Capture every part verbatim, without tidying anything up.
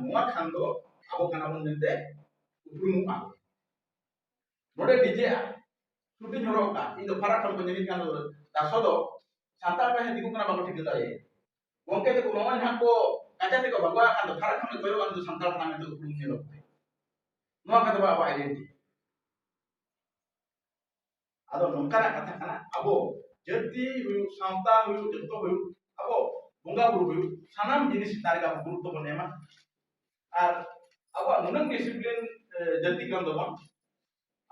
ᱱᱚᱣᱟ ᱠᱷᱟᱱ ᱫᱚ ᱟᱵᱚ ᱠᱟᱱᱟ ᱵᱚᱱ ᱢᱮᱱᱛᱮ ᱩᱯᱨᱩᱢᱚᱜᱼᱟ᱾ ᱱᱚᱰᱮ ᱰᱤᱡᱮ ᱥᱩᱴᱤᱧ ᱦᱚᱨᱚᱜ ᱟᱠᱟᱫ, ᱤᱧ ᱫᱚ ᱯᱷᱟᱨᱟᱠ ᱠᱷᱚᱱ ᱠᱚ ᱧᱮᱞᱤᱧ ᱠᱟᱱ ᱫᱚ, ᱫᱟᱥᱚ ᱫᱚ ᱥᱟᱱᱛᱟᱲ ᱠᱟᱱᱟᱭ ᱫᱤᱠᱩ ᱠᱟᱱᱟ ᱵᱟᱠᱚ ᱴᱷᱤᱠᱟᱹ ᱫᱟᱲᱮᱭᱟᱜᱼᱟ᱾ ᱜᱚᱢᱠᱮ ᱛᱟᱠᱚ ᱱᱚᱜᱼᱚᱭ ᱱᱟᱦᱟᱜ ᱠᱚ ᱠᱟᱪᱟ ᱛᱮᱠᱚ ᱵᱟᱜᱣᱟ ᱟᱠᱟᱱ ᱫᱚ, ᱯᱷᱟᱨᱟᱠ ᱠᱷᱚᱱ ᱠᱚᱭᱚᱜ ᱟᱱ ᱫᱚ ᱥᱟᱱᱛᱟᱲ ᱠᱟᱱᱟ ᱢᱮᱱᱛᱮ ᱩᱯᱨᱩᱢ ᱧᱮᱞᱚᱜ ᱠᱟᱱᱟ᱾ ᱱᱚᱣᱟ ᱠᱟᱛᱷᱟ ᱫᱚ ᱟᱵᱚᱣᱟᱜ ᱟᱭᱰᱮᱱᱴᱤᱴᱤ᱾ ᱟᱫᱚ ᱱᱚᱝᱠᱟᱱᱟᱜ ᱠᱟᱛᱷᱟ ᱠᱟᱱᱟ, ᱟᱵᱚ ᱡᱟᱹᱛᱤ ᱦᱩᱭᱩᱜ, ᱥᱟᱶᱛᱟ ᱦᱩᱭᱩᱜ, ᱡᱚᱛᱚ ᱦᱩᱭᱩᱜ, ᱟᱵᱚ ᱵᱚᱸᱜᱟ ᱵᱩᱨᱩ ᱦᱩᱭᱩᱜ, ᱥᱟᱱᱟᱢ ᱡᱤᱱᱤᱥ ᱪᱮᱛᱟᱱ ᱨᱮᱜᱮ ᱟᱵᱚ ᱜᱩᱨᱩᱛᱛᱚ ᱵᱚᱱ ᱮᱢᱟ᱾ ᱟᱨ ᱟᱵᱚᱣᱟᱜ ᱱᱩᱱᱟᱹᱜ ᱰᱤᱥᱤᱯᱞᱤᱱ ᱡᱟᱹᱛᱤ ᱠᱟᱱ ᱛᱟᱵᱚᱱ,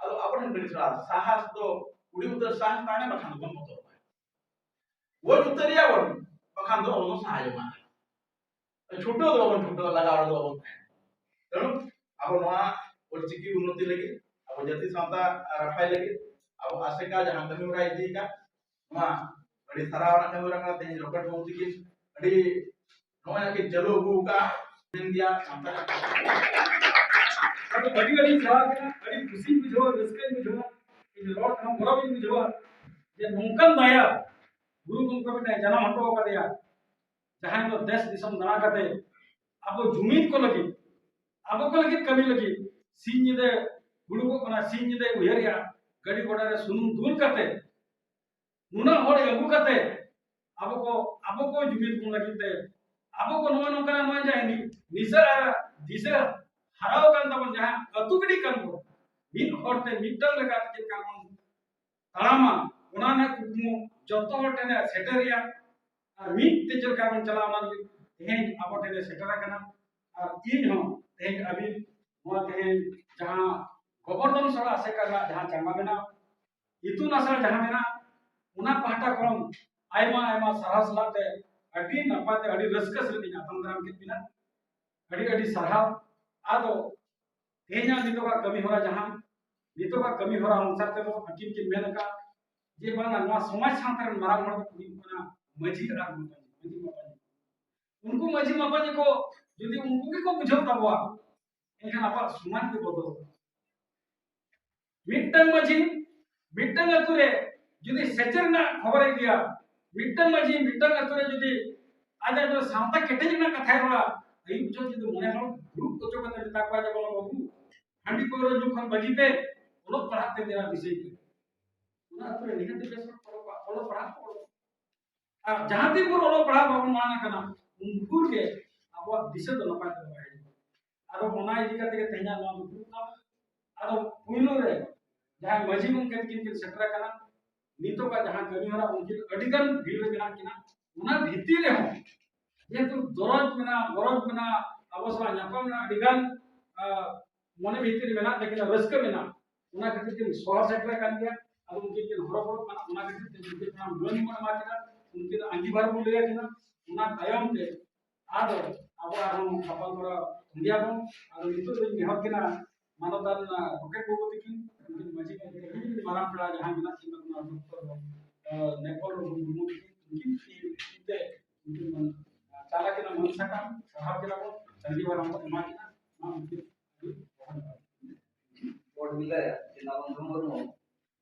ᱟᱫᱚ ᱟᱵᱚ ᱴᱷᱮᱱ ᱠᱟᱹᱴᱤᱡ ᱛᱷᱚᱲᱟ ᱥᱟᱦᱟᱥ ᱫᱚ, ᱠᱩᱲᱤ ᱩᱛᱟᱹᱨ ᱥᱟᱦᱟᱥ ᱛᱟᱦᱮᱱᱟ, ᱵᱟᱠᱷᱟᱱ ᱫᱚᱵᱚᱱ ᱵᱚᱛᱚᱨᱚᱜᱼᱟ᱾ ᱜᱚᱡ ᱩᱛᱟᱹᱨ ᱮᱭᱟ ᱵᱚᱱ, ᱵᱟᱠᱷᱟᱱ ᱫᱚ ᱟᱵᱚ ᱵᱚᱱ ᱥᱟᱦᱟ ᱡᱚᱝᱟ᱾ ᱪᱷᱩᱴᱟᱹᱣ ᱫᱚ ᱵᱟᱵᱚᱱ ᱪᱷᱩᱴᱟᱹᱣ, ᱞᱟᱜᱟᱣ ᱨᱮᱫᱚ ᱵᱟᱵᱚᱱ ᱛᱟᱦᱮᱱᱟ᱾ ᱛᱮᱱᱩ ᱟᱵᱚ ᱱᱚᱣᱟ ᱚᱞᱪᱤᱠᱤ ᱩᱱᱱᱚᱛᱤ ᱞᱟᱹᱜᱤᱫ, ᱟᱵᱚ ᱡᱟᱹᱛᱤ ᱥᱟᱶᱛᱟ ᱨᱟᱯᱷᱟᱭ ᱞᱟᱹᱜᱤᱫ ᱟᱵᱚ ᱟᱥᱮᱠᱟ ᱡᱟᱦᱟᱸ ᱠᱟᱹᱢᱤ ᱦᱚᱨᱟ ᱤᱫᱤ ᱟᱠᱟᱫ, ᱱᱚᱣᱟ ᱟᱹᱰᱤ ᱥᱟᱨᱦᱟᱣ ᱨᱮᱱᱟᱜ ᱠᱟᱹᱢᱤ ᱦᱚᱨᱟ ᱠᱟᱱᱟ᱾ ᱛᱮᱦᱮᱧ ᱨᱚᱠᱮᱴ ᱵᱟᱹᱵᱩ ᱛᱤᱠᱤᱱ ᱟᱹᱰᱤ ᱱᱚᱜᱼᱚᱭ ᱟᱹᱠᱤᱱ ᱪᱟᱹᱞᱩ ᱟᱹᱜᱩ ᱟᱠᱟᱫᱼᱟ᱾ ᱢᱮᱱ ᱜᱮᱭᱟ ᱥᱟᱱᱛᱟᱲ᱾ ᱟᱫᱚ ᱟᱹᱰᱤ ᱟᱹᱰᱤ ᱥᱟᱨᱦᱟᱣ ᱠᱟᱱᱟ, ᱟᱹᱰᱤ ᱠᱩᱥᱤᱧ ᱵᱩᱡᱷᱟᱹᱣᱟ, ᱨᱟᱹᱥᱠᱟᱹᱧ ᱵᱩᱡᱷᱟᱹᱣᱟ, ᱤᱧ ᱨᱚᱲ ᱛᱮᱦᱚᱸ ᱜᱚᱨᱚᱵᱤᱧ ᱵᱩᱡᱷᱟᱹᱣᱟ ᱡᱮ ᱱᱚᱝᱠᱟᱱ ᱫᱟᱭᱟ ᱜᱩᱨᱩ ᱜᱚᱢᱠᱮ ᱢᱤᱫᱴᱟᱝ ᱡᱟᱱᱟᱢ ᱦᱚᱴᱚ ᱟᱠᱟᱫᱮᱭᱟ, ᱡᱟᱦᱟᱸᱭ ᱫᱚ ᱫᱮᱥ ᱫᱤᱥᱚᱢ ᱫᱟᱬᱟ ᱠᱟᱛᱮ ᱟᱵᱚ ᱡᱩᱢᱤᱫ ᱠᱚ ᱞᱟᱹᱜᱤᱫ, ᱟᱵᱚ ᱠᱚ ᱞᱟᱹᱜᱤᱫ ᱠᱟᱹᱢᱤ ᱞᱟᱹᱜᱤᱫ ᱥᱤᱧ ᱧᱤᱫᱟᱹ ᱫᱩᱲᱩᱵᱚᱜ ᱠᱟᱱᱟ, ᱥᱤᱧ ᱧᱤᱫᱟᱹᱭ ᱩᱭᱦᱟᱹᱨᱮᱜᱼᱟ, ᱜᱟᱹᱰᱤ ᱜᱷᱚᱲᱟ ᱨᱮ ᱥᱩᱱᱩᱢ ᱫᱩᱞ ᱠᱟᱛᱮ ᱱᱩᱱᱟᱹᱜ ᱦᱚᱲ ᱟᱹᱜᱩ ᱠᱟᱛᱮ ᱟᱵᱚ ᱠᱚ, ᱟᱵᱚ ᱠᱚ ᱡᱩᱢᱤᱫ ᱵᱚᱱ ᱞᱟᱹᱜᱤᱫ ᱛᱮ ᱟᱵᱚ ᱠᱚ ᱱᱚᱜᱼᱚᱭ ᱱᱚᱝᱠᱟᱱᱟᱜ ᱱᱚᱜᱼᱚᱭ ᱡᱟᱦᱟᱸ ᱱᱤ-, ᱱᱤᱥᱟᱹ ᱟᱨ ᱫᱤᱥᱟᱹ ᱦᱟᱨᱟᱣ ᱟᱠᱟᱱ ᱛᱟᱵᱚᱱ ᱡᱟᱦᱟᱸ ᱟᱹᱛᱩ ᱜᱤᱰᱤ ᱠᱟᱱ ᱵᱚᱱ, ᱢᱤᱫ ᱦᱚᱲ ᱛᱮ ᱢᱤᱫᱴᱟᱝ ᱞᱮᱠᱟᱛᱮ ᱪᱮᱫ ᱞᱮᱠᱟ ᱵᱚᱱ ᱛᱟᱲᱟᱢᱟ, ᱚᱱᱟ ᱨᱮᱱᱟᱜ ᱠᱩᱠᱢᱩ ᱡᱚᱛᱚ ᱦᱚᱲ ᱴᱷᱮᱱ ᱮ ᱥᱮᱴᱮᱨᱮᱜᱼᱟ᱾ ᱟᱨ ᱢᱤᱫ ᱛᱮ ᱪᱮᱫ ᱞᱮᱠᱟ ᱵᱚᱱ ᱪᱟᱞᱟᱜᱼᱟ, ᱚᱱᱟ ᱞᱟᱹᱜᱤᱫ ᱛᱮᱦᱮᱧ ᱟᱵᱚ ᱴᱷᱮᱱ ᱮ ᱥᱮᱴᱮᱨ ᱟᱠᱟᱱᱟ᱾ ᱟᱨ ᱤᱧ ᱦᱚᱸ ᱛᱮᱦᱮᱧ ᱟᱹᱵᱤᱱ ᱱᱚᱣᱟ ᱛᱮᱦᱮᱧ ᱡᱟᱦᱟᱸ ᱜᱚᱵᱚᱨᱫᱷᱚᱱ ᱥᱚᱲᱟ ᱟᱥᱮᱠᱟ ᱨᱮᱱᱟᱜ ᱡᱟᱦᱟᱸ ᱪᱟᱸᱜᱟ ᱢᱮᱱᱟᱜᱼᱟ, ᱤᱛᱩᱱ ᱟᱥᱲᱟ ᱡᱟᱦᱟᱸ ᱢᱮᱱᱟᱜᱼᱟ, ᱚᱱᱟ ᱯᱟᱦᱴᱟ ᱠᱷᱚᱱ ᱟᱭᱢᱟ ᱟᱭᱢᱟ ᱥᱟᱨᱦᱟᱣ ᱥᱟᱞᱟᱜ ᱛᱮ ᱟᱹᱰᱤ ᱱᱟᱯᱟᱭ ᱛᱮ ᱟᱹᱰᱤ ᱨᱟᱹᱥᱠᱟᱹ ᱥᱟᱞᱟᱜ ᱤᱧ ᱟᱛᱟᱝ ᱫᱟᱨᱟᱢ ᱠᱮᱫ ᱵᱤᱱᱟ᱾ ᱟᱹᱰᱤ ᱟᱹᱰᱤ ᱥᱟᱨᱦᱟᱣ᱾ ᱟᱫᱚ ᱛᱮᱦᱮᱧᱟᱜ ᱱᱤᱛᱚᱜᱟᱜ ᱠᱟᱹᱢᱤ ᱦᱚᱨᱟ ᱡᱟᱦᱟᱸ, ᱱᱤᱛᱚᱜᱟᱜ ᱠᱟᱹᱢᱤ ᱦᱚᱨᱟ ᱚᱱᱩᱥᱟᱨ ᱛᱮᱫᱚ ᱟᱹᱠᱤᱱ ᱠᱤᱱ ᱢᱮᱱ ᱟᱠᱟᱫ ᱡᱮ ᱵᱟᱝᱟ, ᱱᱚᱣᱟ ᱥᱚᱢᱟᱡᱽ ᱥᱟᱶᱛᱟ ᱨᱮᱱ ᱢᱟᱨᱟᱝ ᱦᱚᱲ ᱫᱚᱠᱚ ᱦᱩᱭᱩᱜ ᱠᱟᱱᱟ ᱢᱟᱹᱡᱷᱤ ᱟᱨ ᱢᱟᱯᱟᱡᱷᱤ, ᱢᱟᱹᱡᱷᱤ ᱢᱟᱯᱟᱡᱷᱤ᱾ ᱩᱱᱠᱩ ᱢᱟᱹᱡᱷᱤ ᱢᱟᱯᱟᱡᱷᱤ ᱠᱚ ᱡᱩᱫᱤ ᱩᱱᱠᱩ ᱜᱮᱠᱚ ᱵᱩᱡᱷᱟᱹᱣ ᱛᱟᱵᱚᱣᱟ, ᱮᱱᱠᱷᱟᱱ ᱟᱵᱚᱣᱟᱜ ᱥᱚᱢᱟᱡᱽ ᱜᱮ ᱵᱚᱫᱚᱞᱚᱜᱼᱟ᱾ ᱢᱤᱫᱴᱟᱝ ᱢᱟᱹᱡᱷᱤ ᱢᱤᱫᱴᱟᱝ ᱟᱹᱛᱩ ᱨᱮ ᱡᱩᱫᱤ ᱥᱮᱪᱮᱫ ᱨᱮᱱᱟᱜ ᱠᱷᱚᱵᱚᱨᱮ ᱤᱫᱤᱭᱟ, ᱢᱤᱫᱴᱟᱝ ᱢᱟᱹᱡᱷᱤ ᱢᱤᱫᱴᱟᱝ ᱟᱹᱛᱩ ᱨᱮ ᱡᱩᱫᱤ ᱟᱡᱟᱜ ᱫᱚ ᱥᱟᱶᱛᱟ ᱠᱮᱴᱮᱡ ᱨᱮᱱᱟᱜ ᱠᱟᱛᱷᱟᱭ ᱨᱚᱲᱟ, ᱟᱹᱭᱩᱵ ᱡᱚᱦᱚᱜ ᱡᱩᱫᱤ ᱢᱚᱬᱮ ᱦᱚᱲ ᱫᱩᱲᱩᱵ ᱦᱚᱪᱚ ᱠᱟᱛᱮ ᱢᱮᱛᱟ ᱠᱚᱣᱟ ᱡᱮ, "ᱵᱟᱵᱟ ᱵᱟᱹᱵᱩ, ᱦᱟᱺᱰᱤ ᱯᱟᱹᱣᱨᱟᱹ ᱧᱩ ᱠᱷᱚᱱ ᱵᱟᱹᱜᱤ ᱯᱮ, ᱚᱞᱚᱜ ᱯᱟᱲᱦᱟᱜ ᱛᱮ ᱫᱮᱭᱟ ᱫᱤᱥᱟᱹᱭ ᱯᱮ", ᱚᱱᱟ ᱟᱹᱛᱩ ᱨᱮ ᱱᱤᱦᱟᱹᱛ ᱵᱮᱥ ᱦᱚᱲ ᱠᱚ ᱚᱞᱚᱜ ᱯᱟᱲᱦᱟᱜ ᱠᱚ ᱚᱞᱚᱜ᱾ ᱟᱨ ᱡᱟᱦᱟᱸ ᱛᱤᱱ ᱵᱷᱳᱨ ᱚᱞᱚᱜ ᱯᱟᱲᱦᱟᱜ ᱵᱟᱵᱚᱱ ᱢᱟᱲᱟᱝ ᱟᱠᱟᱱᱟ, ᱩᱱ ᱵᱷᱳᱨ ᱜᱮ ᱟᱵᱚᱣᱟᱜ ᱫᱤᱥᱟᱹ ᱫᱚ ᱱᱟᱯᱟᱭ ᱛᱮ ᱵᱟᱭ ᱦᱤᱡᱩᱜᱼᱟ᱾ ᱟᱫᱚ ᱚᱱᱟ ᱤᱫᱤ ᱠᱟᱛᱮ ᱜᱮ ᱛᱮᱦᱮᱧᱟᱜ ᱱᱚᱣᱟ ᱫᱩᱯᱲᱩᱵ ᱫᱚ᱾ ᱟᱫᱚ ᱯᱩᱭᱞᱩ ᱨᱮ ᱡᱟᱦᱟᱸᱭ ᱢᱟᱹᱡᱷᱤ ᱜᱚᱢᱠᱮ ᱛᱟᱹᱠᱤᱱ ᱠᱤᱱ ᱥᱮᱴᱮᱨ ᱟᱠᱟᱱᱟ, ᱱᱤᱛᱚᱜᱟᱜ ᱡᱟᱦᱟᱸ ᱠᱟᱹᱢᱤ ᱦᱚᱨᱟ ᱩᱱᱠᱤᱱ ᱟᱹᱰᱤ ᱜᱟᱱ ᱵᱷᱤᱲ ᱨᱮ ᱢᱮᱱᱟᱜ ᱠᱤᱱᱟ, ᱚᱱᱟ ᱵᱷᱤᱛᱤᱨ ᱨᱮᱦᱚᱸ ᱡᱮᱦᱮᱛᱩ ᱫᱚᱨᱚᱡᱽ ᱢᱮᱱᱟᱜᱼᱟ, ᱜᱚᱨᱚᱡᱽ ᱢᱮᱱᱟᱜᱼᱟ, ᱟᱵᱚ ᱥᱟᱞᱟᱜ ᱧᱟᱯᱟᱢ ᱨᱮᱱᱟᱜ ᱟᱹᱰᱤ ᱜᱟᱱ, ᱟᱸ, ᱢᱚᱱᱮ ᱵᱷᱤᱛᱤᱨ ᱨᱮ ᱢᱮᱱᱟᱜ ᱛᱟᱹᱠᱤᱱᱟ, ᱨᱟᱹᱥᱠᱟᱹ ᱢᱮᱱᱟᱜᱼᱟ, ᱚᱱᱟ ᱠᱷᱟᱹᱛᱤᱨ ᱠᱤᱱ ᱥᱚᱦᱚᱨ ᱥᱮᱴᱮᱨ ᱟᱠᱟᱱ ᱜᱮᱭᱟ᱾ ᱟᱫᱚ ᱩᱱᱠᱤᱱ ᱠᱤᱱ ᱦᱚᱨᱚᱵᱚᱨᱚᱜ ᱠᱟᱱᱟ, ᱚᱱᱟ ᱠᱷᱟᱹᱛᱤᱨ ᱛᱮ ᱩᱱᱠᱤᱱ ᱚᱱᱟ ᱢᱟᱹᱱ ᱵᱚᱱ ᱮᱢᱟ ᱠᱤᱱᱟ, ᱩᱱᱠᱤᱱᱟᱜ ᱟᱸᱜᱤᱵᱷᱟᱨ ᱵᱚᱱ ᱞᱟᱹᱭ ᱟᱹᱠᱤᱱᱟ᱾ ᱚᱱᱟ ᱛᱟᱭᱚᱢ ᱛᱮ ᱟᱫᱚ ᱟᱵᱚ ᱟᱨᱦᱚᱸ ᱜᱟᱯᱟᱞᱢᱟᱨᱟᱣ ᱤᱫᱤᱭᱟᱵᱚᱱ᱾ ᱟᱫᱚ ᱱᱤᱛᱚᱜ ᱫᱚᱧ ᱱᱮᱦᱚᱨ ᱠᱤᱱᱟ ᱢᱟᱱᱚᱛᱟᱱ, ᱟ, ᱜᱚᱢᱠᱮ ᱠᱚ ᱛᱤᱠᱤᱱ, ᱩᱱᱠᱤᱱ ᱢᱟᱹᱡᱷᱤ ᱜᱚᱢᱠᱮ, ᱟᱹᱰᱤ ᱢᱟᱨᱟᱝ ᱯᱮᱲᱟ ᱡᱟᱦᱟᱸᱭ ᱢᱮᱱᱟᱜ ᱠᱤᱱ ᱛᱟᱵᱚᱱᱟ, ᱰᱚᱠᱴᱚᱨ, ᱟ, ᱱᱮᱯᱚᱞ ᱢᱩᱨᱢᱩ ᱛᱤᱠᱤᱱ, ᱩᱱᱠᱤᱱ ᱛᱤ ᱛᱮ ᱩᱱᱠᱤᱱ ᱵᱚᱱ, ᱟ, ᱪᱟᱞ ᱟᱹᱠᱤᱱᱟ ᱢᱟᱹᱱ ᱥᱟᱠᱟᱢ, ᱥᱟᱨᱦᱟᱣ ᱠᱤᱱᱟ ᱵᱚᱱ, ᱥᱟᱹᱨᱤ ᱵᱟᱨᱟᱝ ᱵᱚᱱ ᱮᱢᱟ ᱠᱤᱱᱟ᱾ ᱢᱟ ᱩᱱᱠᱤᱱ ᱟᱹᱰᱤ ᱡᱚᱦᱟᱨ᱾ ᱵᱚᱰ ᱵᱤᱞᱟᱹ ᱡᱮᱞᱟ ᱵᱚᱱᱫᱷᱩ ᱢᱩᱨᱢᱩ᱾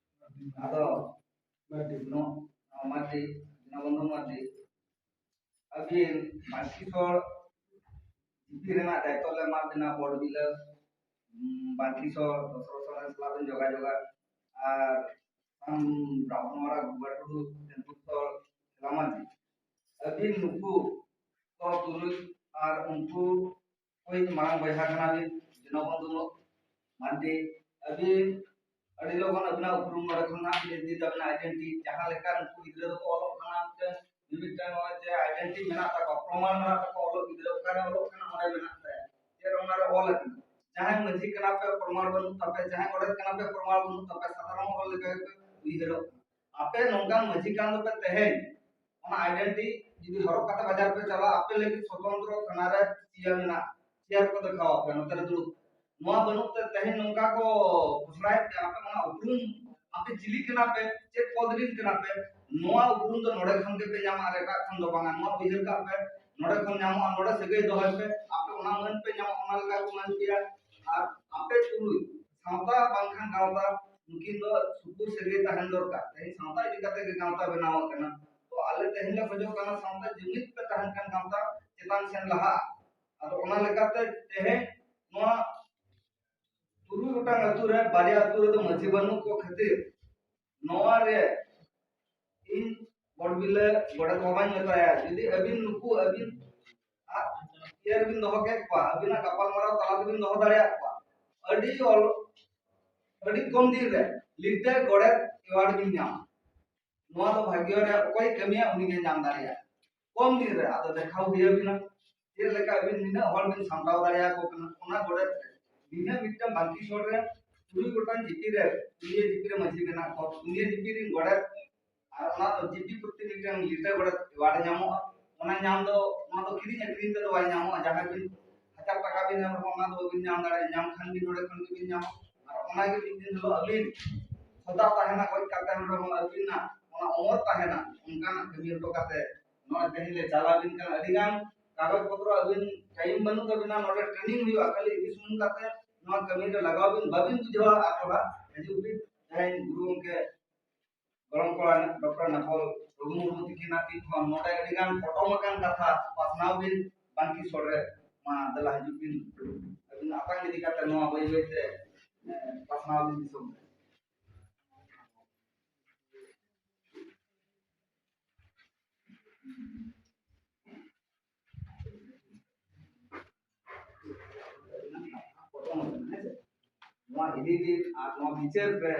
ᱟᱫᱚ ᱢᱟᱹᱨᱰᱤ᱾ ᱱᱚ-, ᱢᱟᱹᱨᱰᱤ, ᱡᱮᱞᱟ ᱵᱚᱱᱫᱷᱩ ᱢᱟᱹᱨᱰᱤ᱾ ᱟᱹᱵᱤᱱ ᱵᱟᱝᱠᱤ ᱥᱚᱲ ᱡᱤᱯᱤ ᱨᱮᱱᱟᱜ ᱫᱟᱭᱤᱛᱛᱚ ᱞᱮ ᱮᱢᱟᱫ ᱵᱤᱱᱟ, ᱵᱚᱰ ᱵᱤᱞᱟᱹ, ᱩᱢ, ᱵᱟᱝᱠᱤ ᱥᱚᱲ ᱫᱚᱥᱨᱚ ᱥᱚᱨᱮᱱ ᱥᱟᱞᱟᱜ ᱵᱤᱱ ᱡᱳᱜᱟᱡᱳᱜᱟ᱾ ᱟᱨ ᱟᱢ ᱵᱨᱟᱦᱢᱚᱬᱟ ᱜᱩᱵᱟ ᱴᱩᱰᱩ, ᱪᱟᱸᱫᱩ ᱥᱚᱲ ᱠᱷᱮᱞᱟᱢᱟᱱᱰᱤ᱾ ᱟᱹᱵᱤᱱ ᱱᱩᱠᱩ ᱠᱚ ᱛᱩᱞᱩᱡ ᱟᱨ ᱩᱱᱠᱩ ᱦᱳᱭ, ᱢᱟᱨᱟᱝ ᱵᱚᱭᱦᱟ ᱠᱟᱱᱟᱞᱤᱧ ᱫᱤᱱᱚᱵᱚᱱᱫᱷᱩ ᱢᱟᱱᱰᱤ᱾ ᱟᱹᱵᱤᱱ ᱟᱹᱰᱤ ᱞᱚᱜᱚᱱ ᱟᱹᱵᱤᱱᱟᱜ ᱩᱯᱨᱩᱢ ᱱᱚᱰᱮ ᱠᱷᱚᱱ ᱦᱟᱸᱜ ᱵᱤᱱ ᱤᱫᱤ ᱛᱟᱵᱤᱱᱟ, identity᱾ ᱡᱟᱦᱟᱸ ᱞᱮᱠᱟ ᱱᱩᱠᱩ ᱜᱤᱫᱽᱨᱟᱹ ᱫᱚᱠᱚ ᱚᱞᱚᱜ ᱠᱟᱱᱟ, ᱢᱤᱫᱴᱟᱝ, ᱢᱤᱫᱴᱟᱝ ᱱᱚᱜᱼᱚᱭ ᱡᱮ identity ᱢᱮᱱᱟᱜ ᱛᱟᱠᱚᱣᱟ, ᱯᱨᱚᱢᱟᱱ ᱢᱮᱱᱟᱜ ᱛᱟᱠᱚᱣᱟ, ᱚᱞᱚᱜ ᱜᱤᱫᱽᱨᱟᱹ ᱚᱠᱟᱨᱮ ᱚᱞᱚᱜ ᱠᱟᱱᱟ ᱚᱸᱰᱮ ᱢᱮᱱᱟᱜ ᱛᱟᱭᱟ, ᱪᱮᱫ ᱚᱱᱟᱨᱮ ᱚᱞ ᱟᱠᱟᱱᱟ᱾ ᱡᱟᱦᱟᱸᱭ ᱢᱟᱹᱡᱷᱤ ᱠᱟᱱᱟ ᱯᱮ, ᱯᱨᱚᱢᱟᱱ ᱵᱟᱹᱱᱩᱜ ᱛᱟᱯᱮ, ᱡᱟᱦᱟᱸᱭ ᱜᱚᱰᱮᱛ ᱠᱟᱱᱟ ᱯᱮ, ᱯᱨᱚᱢᱟᱱ ᱵᱟᱹᱱᱩᱜ ᱛᱟᱯᱮ, ᱥᱟᱫᱷᱟᱨᱚᱱ ᱦᱚᱲ ᱞᱮᱠᱟ ᱜᱮᱯᱮ ᱩᱭᱦᱟᱹᱨᱚᱜ ᱠᱟᱱᱟ᱾ ᱟᱯᱮ ᱱᱚᱝᱠᱟᱱ ᱢᱟᱹᱡᱷᱤ ᱠᱟᱱ ᱫᱚᱯᱮ ᱛᱮᱦᱮᱧ, ᱚᱱᱟ identity ᱡᱩᱫᱤ ᱦᱚᱨᱚᱜ ᱠᱟᱛᱮ ᱵᱟᱡᱟᱨ ᱯᱮ ᱪᱟᱞᱟᱜᱼᱟ, ᱟᱯᱮ ᱞᱟᱹᱜᱤᱫ ᱥᱚᱛᱚᱱᱛᱨᱚ ᱛᱷᱟᱱᱟ ᱨᱮ ᱪᱮᱭᱟᱨ ᱢᱮᱱᱟᱜᱼᱟ, ᱪᱮᱭᱟᱨ ᱠᱚ ᱫᱮᱠᱷᱟᱣ ᱟᱯᱮ, ᱱᱚᱛᱮ ᱨᱮ ᱫᱩᱲᱩᱵ᱾ ᱱᱚᱣᱟ ᱵᱟᱹᱱᱩᱜ ᱛᱮ ᱛᱮᱦᱮᱧ ᱱᱚᱝᱠᱟ ᱠᱚ ᱜᱷᱳᱥᱲᱟᱭᱮᱫ ᱯᱮ, ᱟᱯᱮ ᱚᱱᱟ ᱩᱯᱨᱩᱢ, ᱟᱯᱮ ᱪᱤᱞᱤ ᱠᱟᱱᱟ ᱯᱮ, ᱪᱮᱫ ᱯᱚᱫ ᱨᱤᱱ ᱠᱟᱱᱟ ᱯᱮ, ᱱᱚᱣᱟ ᱩᱯᱨᱩᱢ ᱫᱚ ᱱᱚᱰᱮ ᱠᱷᱚᱱ ᱜᱮᱯᱮ ᱧᱟᱢᱟ ᱟᱨ ᱮᱴᱟᱜ ᱠᱷᱚᱱ ᱫᱚ ᱵᱟᱝᱟ᱾ ᱱᱚᱣᱟ ᱩᱭᱦᱟᱹᱨ ᱠᱟᱜ ᱯᱮ, ᱱᱚᱰᱮ ᱠᱷᱚᱱ ᱧᱟᱢᱚᱜᱼᱟ, ᱱᱚᱰᱮ ᱥᱟᱹᱜᱟᱹᱭ ᱫᱚᱦᱚᱭ ᱯᱮ, ᱟᱯᱮ ᱚᱱᱟ ᱢᱟᱹᱱ ᱯᱮ ᱧᱟᱢᱟ, ᱚᱱᱟ ᱞᱮᱠᱟ ᱠᱚ ᱢᱟᱹᱱ ᱯᱮᱭᱟ᱾ ᱟᱨ ᱟᱯᱮ ᱛᱩᱞᱩᱡ ᱥᱟᱶᱛᱟ ᱵᱟᱝᱠᱷᱟᱱ ᱜᱟᱶᱛᱟ, ᱱᱩᱠᱤᱱ ᱫᱚ ᱥᱩᱯᱩᱨ ᱥᱟᱹᱜᱟᱹᱭ ᱛᱟᱦᱮᱱ ᱫᱚᱨᱠᱟᱨ᱾ ᱛᱮᱦᱮᱧ ᱥᱟᱶᱛᱟ ᱤᱫᱤ ᱠᱟᱛᱮ ᱜᱮ ᱜᱟᱶᱛᱟ ᱵᱮᱱᱟᱣ ᱟᱠᱟᱱᱟ᱾ ᱛᱚ ᱟᱞᱮ ᱛᱮᱦᱮᱧ ᱞᱮ ᱠᱷᱚᱡᱚᱜ ᱠᱟᱱᱟ ᱥᱟᱶᱛᱟ ᱡᱩᱢᱤᱫ ᱯᱮ ᱛᱟᱦᱮᱱ ᱠᱷᱟᱱ ᱜᱟᱶᱛᱟ ᱪᱮᱛᱟᱱ ᱥᱮᱱ ᱞᱟᱦᱟᱜᱼᱟ᱾ ᱟᱫᱚ ᱚᱱᱟ ᱞᱮᱠᱟᱛᱮ ᱛᱮᱦᱮᱧ ᱱᱚᱣᱟ ᱛᱩᱨᱩᱭ ᱜᱚᱴᱟᱝ ᱟᱹᱛᱩ ᱨᱮ ᱵᱟᱨᱭᱟ ᱟᱹᱛᱩ ᱨᱮᱫᱚ ᱢᱟᱹᱡᱷᱤ ᱵᱟᱹᱱᱩᱜ ᱠᱚ ᱠᱷᱟᱹᱛᱤᱨ ᱱᱚᱣᱟ ᱨᱮ ᱤᱧ ᱜᱚᱰ ᱵᱤᱞᱟᱹ ᱜᱚᱰᱮᱛ ᱵᱟᱵᱟᱧ ᱢᱮᱛᱟᱭᱟ, ᱡᱩᱫᱤ ᱟᱹᱵᱤᱱ ᱱᱩᱠᱩ ᱟᱹᱵᱤᱱ ᱟᱜ ᱤᱭᱟᱹ ᱨᱮᱵᱤᱱ ᱫᱚᱦᱚ ᱠᱮᱫ ᱠᱚᱣᱟ, ᱟᱹᱵᱤᱱᱟᱜ ᱜᱟᱯᱟᱞᱢᱟᱨᱟᱣ ᱛᱟᱞᱟ ᱛᱮᱵᱤᱱ ᱫᱚᱦᱚ ᱫᱟᱲᱮᱭᱟᱜ ᱠᱚᱣᱟ, ᱟᱹᱰᱤ ᱚᱞ ᱟᱹᱰᱤ ᱠᱚᱢ ᱫᱤᱱ ᱨᱮ ᱞᱤᱴᱟᱹ ᱜᱚᱰᱮᱛ ᱮᱣᱟᱨᱰ ᱵᱤᱱ ᱧᱟᱢᱟ᱾ ᱱᱚᱣᱟ ᱫᱚ ᱵᱷᱟᱜᱽᱭᱚ ᱨᱮ ᱚᱠᱚᱭ ᱠᱟᱹᱢᱤᱭᱟ ᱩᱱᱤ ᱜᱮ ᱧᱟᱢ ᱫᱟᱲᱮᱭᱟᱜᱼᱟ᱾ ᱠᱚᱢ ᱫᱤᱱ ᱨᱮ ᱟᱫᱚ ᱫᱮᱠᱷᱟᱣ ᱦᱩᱭ ᱟᱹᱵᱤᱱᱟ ᱪᱮᱫ ᱞᱮᱠᱟ ᱟᱹᱵᱤᱱ ᱱᱤᱱᱟᱹᱜ ᱦᱚᱲ ᱵᱤᱱ ᱥᱟᱢᱴᱟᱣ ᱫᱟᱲᱮᱭᱟᱠᱚ ᱠᱟᱱᱟ᱾ ᱚᱱᱟ ᱜᱚᱰᱮᱛ ᱨᱮ ᱱᱤᱱᱟᱹᱜ ᱢᱤᱫᱴᱟᱝ ᱵᱟᱝᱠᱤ ᱥᱚᱲ ᱨᱮ ᱛᱩᱨᱩᱭ ᱜᱚᱴᱟᱝ ᱡᱤᱯᱤ ᱨᱮ ᱯᱩᱱᱭᱟᱹ ᱡᱤᱯᱤ ᱨᱮ ᱢᱟᱹᱡᱷᱤ ᱢᱮᱱᱟᱜ ᱠᱚᱣᱟ, ᱯᱩᱱᱭᱟᱹ ᱡᱤᱯᱤ ᱨᱮᱱ ᱜᱚᱰᱮᱛ ᱟᱨ ᱚᱱᱟ ᱫᱚ ᱡᱤᱯᱤ ᱯᱨᱚᱛᱤ ᱢᱤᱫᱴᱟᱝ ᱞᱤᱴᱟᱹ ᱜᱚᱰᱮᱛ ᱮᱣᱟᱨᱰ ᱧᱟᱢᱚᱜᱼᱟ᱾ ᱚᱱᱟ ᱧᱟᱢ ᱫᱚ, ᱚᱱᱟ ᱫᱚ ᱠᱤᱨᱤᱧ ᱟᱹᱠᱷᱨᱤᱧ ᱛᱮᱫᱚ ᱵᱟᱭ ᱧᱟᱢᱚᱜᱼᱟ᱾ ᱡᱟᱦᱟᱸᱭ ᱵᱤᱱ ᱦᱟᱡᱟᱨ ᱴᱟᱠᱟ ᱵᱤᱱ ᱮᱢ ᱨᱮᱦᱚᱸ ᱚᱱᱟ ᱫᱚ ᱵᱟᱵᱤᱱ ᱧᱟᱢ ᱫᱟᱲᱮᱭᱟᱜᱼᱟ, ᱧᱟᱢ ᱠᱷᱟᱱ ᱵᱤᱱ ᱱᱚᱰᱮ ᱠᱷᱚᱱ ᱜᱮᱵᱤᱱ ᱧᱟᱢᱟ᱾ ᱟᱨ ᱚᱱᱟᱜᱮ ᱢᱤᱫ ᱫᱤᱱ ᱦᱤᱞᱳᱜ ᱟᱹᱵᱤᱱ ᱥᱚᱫᱟ ᱛᱟᱦᱮᱱᱟ, ᱜᱚᱡ ᱠᱟᱛᱮ ᱦᱚᱸ ᱟᱹᱵᱤᱱᱟᱜ ᱚᱱᱟ ᱚᱢᱚᱨ ᱛᱟᱦᱮᱱᱟ᱾ ᱚᱱᱠᱟᱱᱟᱜ ᱠᱟᱹᱢᱤ ᱦᱚᱴᱚ ᱠᱟᱛᱮ ᱱᱚᱜᱼᱚᱭ ᱛᱮᱦᱮᱧ ᱞᱮ ᱪᱟᱞᱟᱣ ᱵᱤᱱ ᱠᱟᱱᱟ᱾ ᱟᱹᱰᱤ ᱜᱟᱱ ᱠᱟᱜᱚᱡᱽ ᱯᱚᱛᱨᱚ ᱟᱹᱵᱤᱱ ᱴᱟᱭᱤᱢ ᱵᱟᱹᱱᱩᱜ ᱛᱟᱵᱤᱱᱟ, ᱱᱚᱰᱮ ᱴᱨᱮᱱᱤᱝ ᱦᱩᱭᱩᱜᱼᱟ, ᱠᱷᱟᱹᱞᱤ ᱤᱫᱤ ᱥᱩᱢᱩᱝ ᱠᱟᱛᱮ ᱱᱚᱣᱟ ᱠᱟᱹᱢᱤ ᱨᱮ ᱞᱟᱜᱟᱣ ᱵᱤᱱ, ᱵᱟᱵᱤᱱ ᱵᱩᱡᱷᱟᱹᱣᱟ ᱟᱨ ᱛᱷᱚᱲᱟ ᱦᱤᱡᱩᱜ ᱵᱤᱱ᱾ ᱡᱟᱦᱟᱸᱭ ᱜᱩᱨᱩ ᱜᱚᱢᱠᱮ ᱜᱚᱲᱚᱢ ᱠᱚᱲᱟ ᱰᱚᱠᱴᱚᱨ ᱱᱟᱯᱚᱞ ᱨᱚᱜᱷᱩ ᱢᱩᱨᱢᱩ ᱛᱤᱠᱤᱱᱟᱜ ᱛᱤ ᱠᱷᱚᱱ ᱱᱚᱰᱮ ᱟᱹᱰᱤ ᱜᱟᱱ ᱯᱚᱴᱚᱢ ᱟᱠᱟᱱ ᱠᱟᱛᱷᱟ ᱯᱟᱥᱱᱟᱣ ᱵᱤᱱ ᱵᱟᱝᱠᱤ ᱥᱚᱲ ᱨᱮ᱾ ᱢᱟ ᱫᱮᱞᱟ ᱦᱤᱡᱩᱜ ᱵᱤᱱ, ᱟᱹᱵᱤᱱ ᱟᱛᱟᱝ ᱤᱫᱤ ᱠᱟᱛᱮ ᱱᱚᱣᱟ ᱵᱟᱹᱭ ᱵᱟᱹᱭ ᱛᱮ, ᱮ, ᱯᱟᱥᱱᱟᱣ ᱵᱤᱱ ᱫᱤᱥᱚᱢ ᱨᱮ᱾ ᱱᱚᱣᱟ ᱤᱫᱤ ᱵᱤᱱ ᱟᱨ ᱱᱚᱣᱟ ᱵᱤᱪᱟᱹᱨ ᱯᱮ᱾